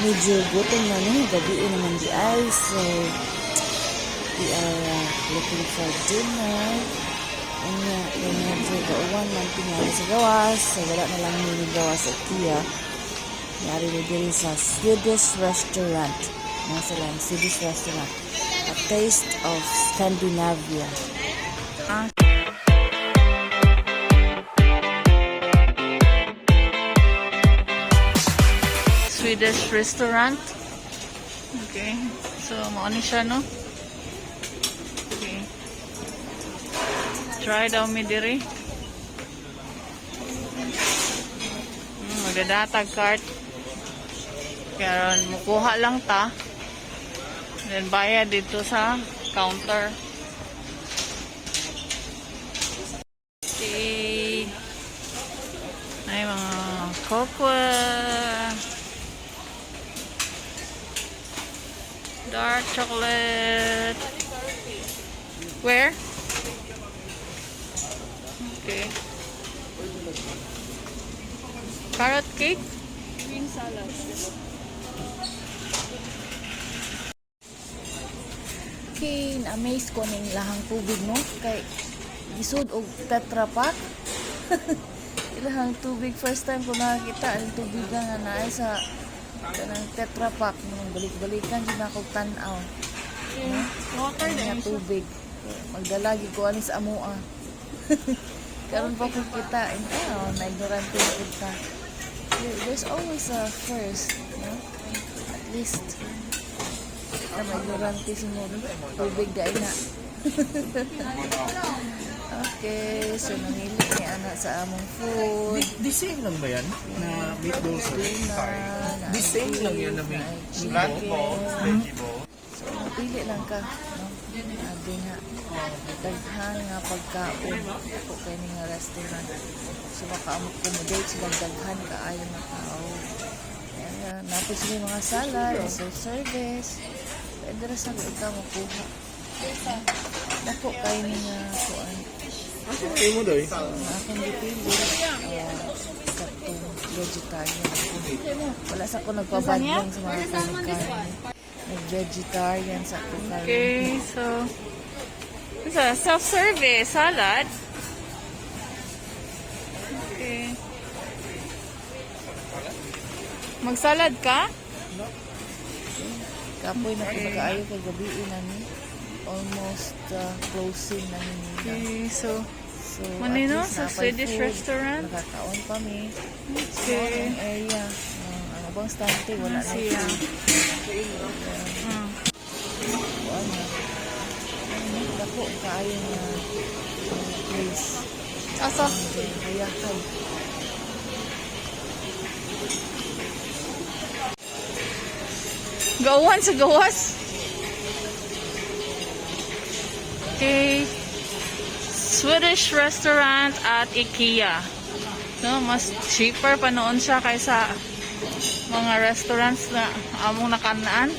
Medyo gutom na ni, gabi naman diay. So, we are looking for dinner. Unya, kay medyo gauwan man tingali sa gawas. So, wala na lang mi gawas sa IKEA. Niari mi diri sa Swedish restaurant. Nasa lang, Swedish restaurant. A Taste of Scandinavia. Swedish restaurant. Okay. So, mao ni siya, no? Okay. Try daw mi diri. Magdadatag cart. Karon mukuha lang ta. Then bayad dito sa counter. Okay. Ay, mga cocoa. Dark chocolate. Where? Okay. Carrot cake? Green salad. Okay, na-amaze ko ning lahang tubig, no? Kay gisud og Tetra Pak. Ilahang tubig, first time ko nakakita ang tubig nga naay sa kanang Tetra Pak nung balik-balikan jud nako tan-aw. Water Nga tubig. Magdala gyud ko ani sa amoa. Karon pa ko kita, and oh, na ignorante na pud ta. There's always a first, no? At least na maignorante si mo tubig dahil na. Okay, so namili ni ana sa among food. The same lang ba yan? Na meatballs? Tuna, na The same lang yan na may chicken. Balls, veggie balls. So, pili lang ka, no? Abi nga, daghan nga pagkaon ako kay ni nga restaurant. So, maka-accommodate sila daghan kaayo nga tao. Ayan nga, napos sila yung mga salad, self-service. Pwede ra sa ikaw makuha. Dako kayo ni nga kuan. Asa na mo doy? Ang akong gipili, katong vegetarian ako. Wala sa ko nagpabadlong sa mga karne. Nag-vegetarian sa ako karon. Okay, so it's a self-service salad. Okay. Magsalad ka? Kapoy na pud kaayo kay gabi na ni. Almost closing na ni nila. Okay, so So, Manino, at least sa napay Swedish food. restaurant? Nakakaon pa mi. Okay. Ang area. Ang ubang stante wala na Siya. food. Kuan na. Ano, dako kaayo nga place. Asa? Hayahay. Gawan sa gawas. Okay. Swedish restaurant at IKEA. No, mas cheaper pa noon siya kaysa mga restaurants na among nakanaan.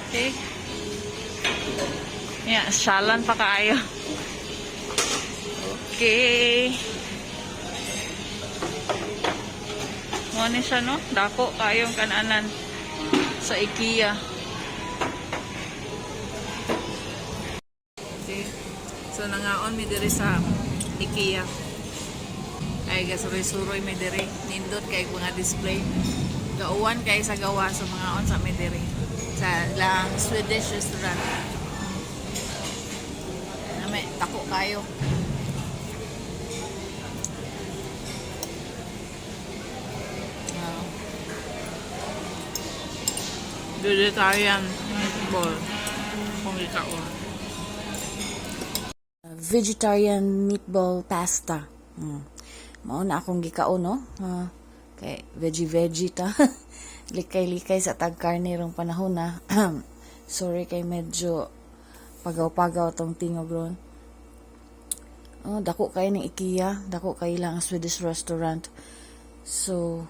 Okay. Yeah, syalan pa kaayo. Okay. Mo ni siya, no? Dako kaayong kananan sa IKEA. Okay. So nangaon mi diri sa IKEA. Ay gasuroy-suroy mi diri. Nindot kay mga display. Gauwan kay sa gawa sa mga on sa mi diri. Sa lang Swedish restaurant. Nami tako kayo. Ah. Vegetarian meatball. Kung ikaon. Vegetarian meatball pasta. Mao na akong gikaon, no? Ah, kay veggie veggie ta. Likay-likay sa tag karne rong panahon na. Sorry kay medyo pagaw-pagaw tong tingog ron. Oh, dako kay ning IKEA, dako kay lang ang Swedish restaurant. So,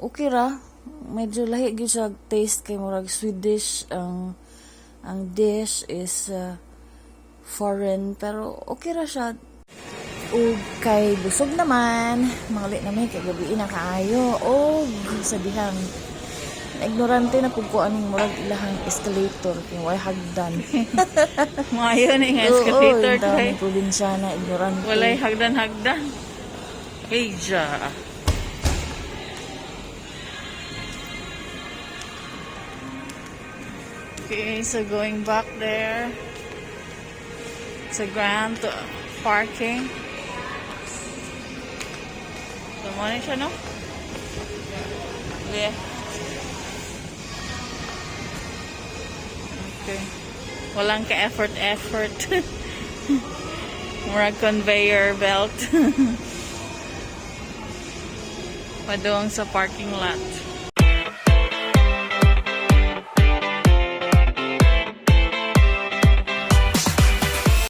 okay ra. Medyo lahi gyud siya taste kay murag Swedish ang dish is foreign, pero okay ra siya. Ug kay busog naman, mangali na mi kay gabi na kaayo og sa dihang Ignorante na pud ko aning murag ilahang escalator kay way hagdan. Maayo ni nga escalator Oo, kay daming probinsyana, ignorante. walay hagdan-hagdan. Hey, ja. Okay, so going back there sa Grand parking. So, mao siya, no? Yeah. Okay. Walang ka-effort-effort. Murag conveyor belt. Padung sa parking lot.